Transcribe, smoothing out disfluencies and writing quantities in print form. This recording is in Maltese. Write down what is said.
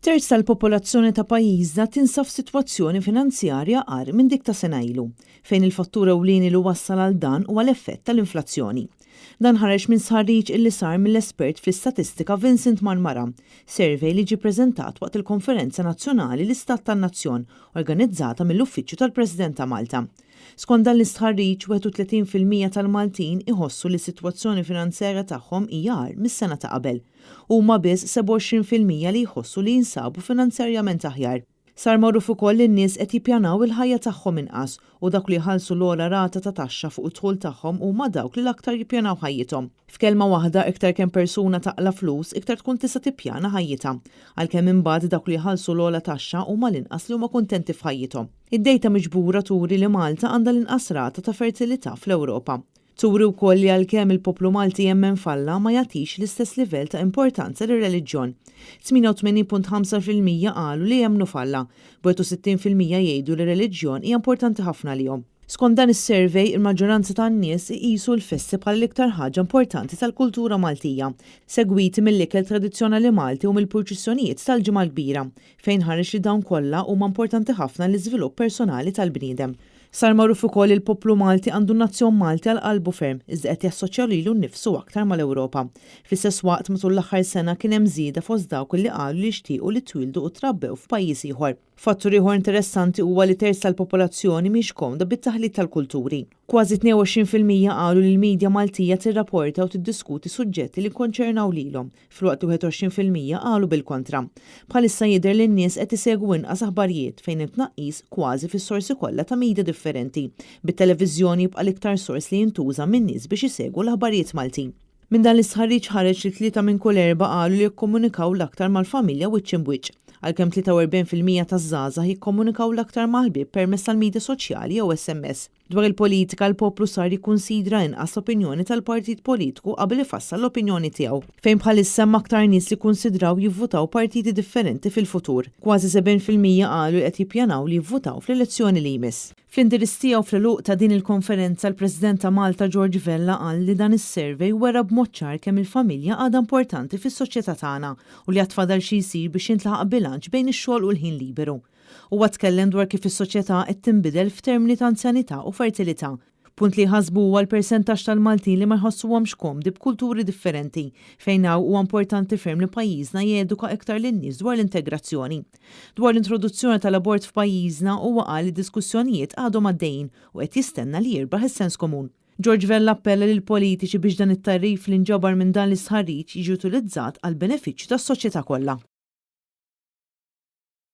Terz tal-popolazzjoni ta' pajjiżna tinsab f'sitwazzjoni finanzjarja agħar minn dik ta' sena ilu, fejn il-fattur ewlieni li wassal għal dan huwa l-effett tal-inflazzjoni. Dan ħareġ minn stħarriġ illi sar mill-espert fl-istatistika Vincent Marmara, survey li ġie ppreżentat waqt il-Konferenza Nazzjonali L-Istat tan-Nazzjon organizzata mill-Uffiċċju tal-President ta' Malta. Skont dan l-istħarriġ, 31% tal-Maltin iħossu li s-sitwazzjoni finanzjarja tagħhom hija agħar mis-sena ta' qabel. Huma biss 27% li jħossu li jinsabu finanzjarjament aħjar. Sar magħruf ukoll li n-nies qed jippjanaw il-ħajja tagħhom inqas u dawk li jħallsu l-ogħla rata ta' taxxa fuq id-dħul tagħhom huma dawk li l-aktar jippjanaw ħajjithom. F'kelma waħda, iktar kemm persuna taqla' flus, iktar tkun tista' tippjana ħajjitha. Għalkemm imbagħad dawk li jħallsu l-ogħla taxxa huma l-inqas li huma kuntenti f'ħajjithom. Id-dejta miġbura turi li Malta għandha l-inqas rata ta' fertilità fl-Ewropa. Turi wkoll li għalkemm il-poplu Malti jemmen f'Alla, ma jagħtix l-istess livell ta' importanza lir-reliġjon. 88.5% qalu li jemmnu f'Alla, b'61% jgħidu li r-reliġjon hija importanti ħafna għalihom. Skont dan is-survey, il-maġġoranza tan-nies iqisu l-festi bħala l-iktar ħaġa importanti tal-kultura Maltija, segwiti mill-ikel tradizzjonali Malti u mill-purċissjonijiet tal-Ġimgħa l-Kbira, fejn ħareġ li dawn kollha huma importanti ħafna għall-iżvilupp personali tal-bniedem. Sar magħruf ukoll li l-poplu Malti għandu n-nazzjon Malti għal qalbu ferm, iżda qed jassoċja lilu nnifsu aktar mal-Ewropa. Fl-istess waqt, matul l-aħħar sena kien hemm żieda fost dawk li qalu li jixtiequ li twieldu u trabbew f'pajjiż ieħor. Fattur ieħor interessanti huwa li terz tal-popolazzjoni mhix komda bit-taħlit tal-kulturi. Kważi 22% qalu li l-media Maltija tirrapporta u tiddiskuti suġġetti li jikkonċernaw lilhom, filwaqt li 21% qalu bil-kontra. Bħalissa jidher li n-nies qed isegwu inqas aħbarijiet fejn hemm tnaqqis kważi fis-sorsi kollha ta' media differenti, bit-televiżjoni jibqa' l-iktar sors li jintuża min-nies biex isegwu l-aħbarijiet Maltin. Minn dan l-istħarriġ ħareġ li tlieta minn kull erbgħa qalu li jikkomunikaw l-aktar mal-familja wiċċ imb'wiċċ, għalkemm 43% taż-żgħażagħ jikkomunikaw l-aktar mal-ħbieb permezz tal-media soċjali jew SMS. Dwar il-politika l-poplu sar jikkunsidra inqas l-opinjoni tal-partit politiku qabel ifassal l-opinjoni tiegħu. Fejn bħalissa hemm aktar nies li kkunsidraw jivvutaw partiti differenti fil-futur. Kważi 70% qalu li qed jippjanaw li jivvutaw fl-elezzjoni li jmiss. Fl-indirizz tiegħu fl-għeluq ta' din il-konferenza l-President ta' Malta George Vella qal li dan is-survey wera b'mod ċar kemm il-familja għadha importanti fis-soċjetà tagħna u li għad fadal xi jsir biex jintlaħaq bilanċ bejn ix-xogħol u l-ħin liberu. Huwa tkellem dwar kif is-soċjetà qed tinbidel f'termini ta' anzjanità u fertilità. Punt li jħassbu huwa l-persentaġġ tal-Maltin li ma jħossuhomx komdi b'kulturi differenti, fejn hawn huwa importanti ferm li pajjiżna jeduka iktar lin-nies dwar l-integrazzjoni. Dwar l-introduzzjoni tal-abort f'pajjiżna huwa qal li d-diskussjonijiet għadhom għaddejjin u qed jistenna li jirbaħ is-sens komun. George Vella appella lill-politiċi biex dan it-tagħrif li nġabar minn dan l-istħarriġ jiġi utilizzat għall-benefiċċju tas-soċjetà kollha.